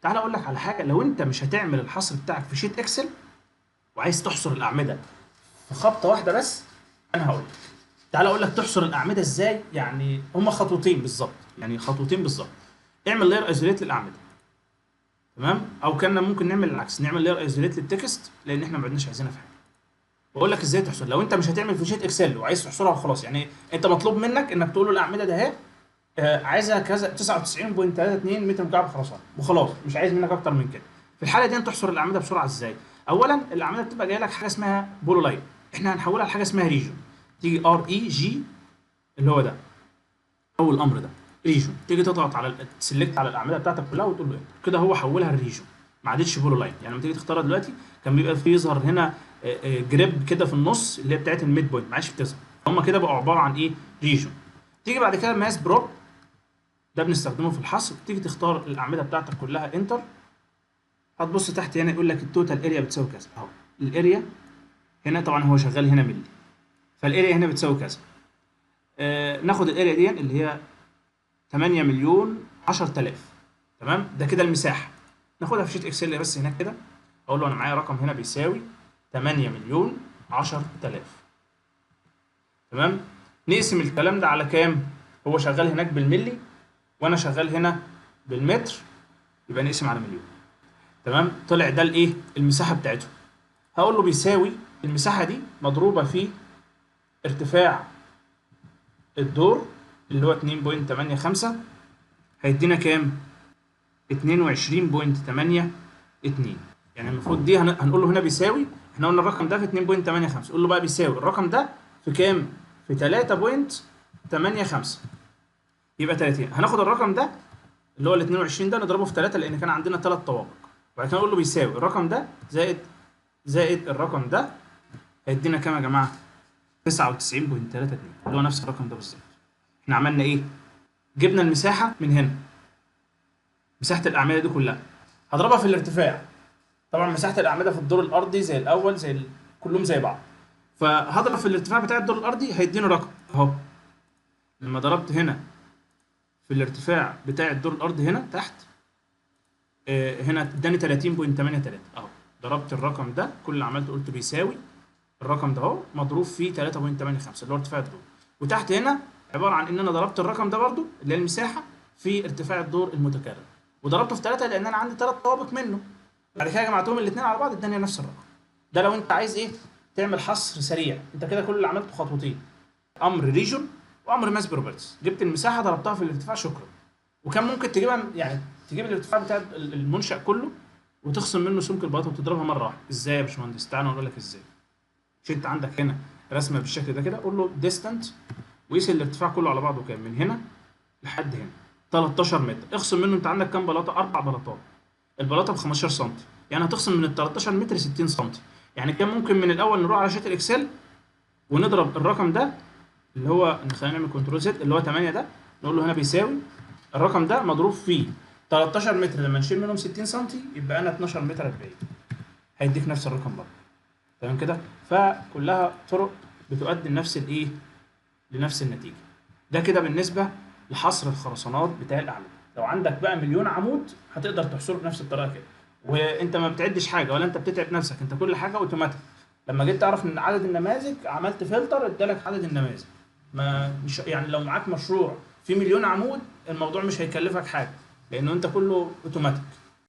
تعال اقول لك على حاجة، لو انت مش هتعمل الحصر بتاعك في sheet Excel وعايز تحصر الاعمدة في خبطه واحدة بس، انا هقول لك. تعال اقول لك تحصر الاعمدة ازاي. يعني هما خطوتين بالظبط، يعني خطوتين بالظبط. اعمل layer isolate للاعمده، تمام؟ او كنا ممكن نعمل العكس، نعمل layer isolate لل text لان احنا ما عدناش عايزينها في حاجة. بقول لك ازاي تحصر لو انت مش هتعمل في sheet Excel وعايز تحصرها وخلاص. يعني انت مطلوب منك انك تقول له الاعمدة ده اهي، عايزها كذا 99.32 متر مكعب خرسانه وخلاص، مش عايز منك اكتر من كده. في الحالة دي انت تحصر الاعمدة بسرعة ازاي؟ اولا الاعمدة بتبقى جاية لك حاجة اسمها polyline، احنا هنحولها لحاجة اسمها region. تيجي REG اللي هو ده اول امر ده region، تيجي تضغط على select على الاعمدة بتاعتك كلها وتقول له enter كده، هو حولها ل region، ما عادتش polyline. يعني لما تيجي تختارها دلوقتي كان بيبقى في يظهر هنا grid كده في النص اللي هي بتاعت ال midpoint، ما عادش بتظهر، فهم كده بقوا عبارة عن ايه؟ region. تيجي بعد كده mass prop، ده بنستخدمه في الحصر. تيجي تختار الاعمدة بتاعتك كلها enter، هتبص تحت هنا يقول لك ال total area بتساوي كذا اهو. ال area هنا طبعا هو شغال هنا ملي، فال area هنا بتساوي كذا. ناخد ال area دي اللي هي 8,010,000، تمام؟ ده كده المساحة. ناخدها في sheet Excel بس هناك كده، اقول له انا معايا رقم هنا بيساوي 8,010,000، تمام؟ نقسم الكلام ده على كام؟ هو شغال هناك بالملي وانا شغال هنا بالمتر، يبقى نقسم على مليون، تمام؟ طلع ده الايه؟ المساحة بتاعته. هقول له بيساوي المساحة دي مضروبة في ارتفاع الدور اللي هو 2.85، هيدينا كام؟ 22.82. يعني المفروض دي هنقول له هنا بيساوي، احنا قلنا الرقم ده في 2.85، قول له بقى بيساوي الرقم ده في كام؟ في 3.85، يبقى 30. هناخد الرقم ده اللي هو ال 22 ده نضربه في 3 لان كان عندنا 3 طوابق، وبعد كده نقول له بيساوي الرقم ده زائد زائد الرقم ده، هيدينا كام يا جماعة؟ 99.32 اللي هو نفس الرقم ده بالظبط. احنا عملنا ايه؟ جبنا المساحة من هنا، مساحة الاعمدة دي كلها هضربها في الارتفاع. طبعا مساحة الاعمدة في الدور الارضي زي الاول زي كلهم زي بعض، فهضرب في الارتفاع بتاع الدور الارضي هيديني رقم اهو. لما ضربت هنا في الارتفاع بتاع الدور الارضي هنا تحت، هنا اداني 30.83 اهو. ضربت الرقم ده، كل اللي عملته قلت بيساوي الرقم ده اهو مضروب في 3.85 اللي هو ارتفاع الدور، وتحت هنا عبارة عن ان انا ضربت الرقم ده برده اللي هي المساحة في ارتفاع الدور المتكرر، وضربته في 3 لان انا عندي 3 طوابق منه. بعد كده جمعتهم الاثنين على بعض اداني نفس الرقم ده. لو انت عايز ايه؟ تعمل حصر سريع، انت كده كل اللي عملته خطوتين، امر region وامر mass properties، جبت المساحة ضربتها في الارتفاع، شكرا. وكان ممكن تجيبها، يعني تجيب الارتفاع بتاع المنشأ كله وتخصم منه سمك البلاطه وتضربها مرة واحدة. ازاي يا باشمهندس؟ تعالى اقول لك ازاي. مش انت عندك هنا رسمه بالشكل ده كده، قول له distance وقيس الارتفاع كله على بعضه كام من هنا لحد هنا 13 متر، اخصم منه انت عندك كام بلاطة؟ 4 بلاطات، البلاطه ب 15 سم، يعني هتخصم من ال 13 متر 60 سم. يعني كان ممكن من الاول نروح على sheet ال Excel ونضرب الرقم ده اللي هو، خلينا نعمل control Z، اللي هو 8 ده، نقول له هنا بيساوي الرقم ده مضروب في 13 متر، لما نشيل منهم 60 سم يبقى انا 12 متر 40، هيديك نفس الرقم برضه، تمام كده؟ فكلها طرق بتؤدي لنفس الايه؟ لنفس النتيجة. ده كده بالنسبة لحصر الخرسانات بتاع الاعمدة. لو عندك بقى مليون عمود هتقدر تحصره بنفس الطريقة كده، وانت ما بتعدش حاجة ولا انت بتتعب نفسك، انت كل حاجة اوتوماتيك. لما جيت تعرف من عدد النماذج عملت فلتر ادالك عدد النماذج. ما مش يعني لو معاك مشروع في مليون عمود الموضوع مش هيكلفك حاجة لانه انت كله اوتوماتيك.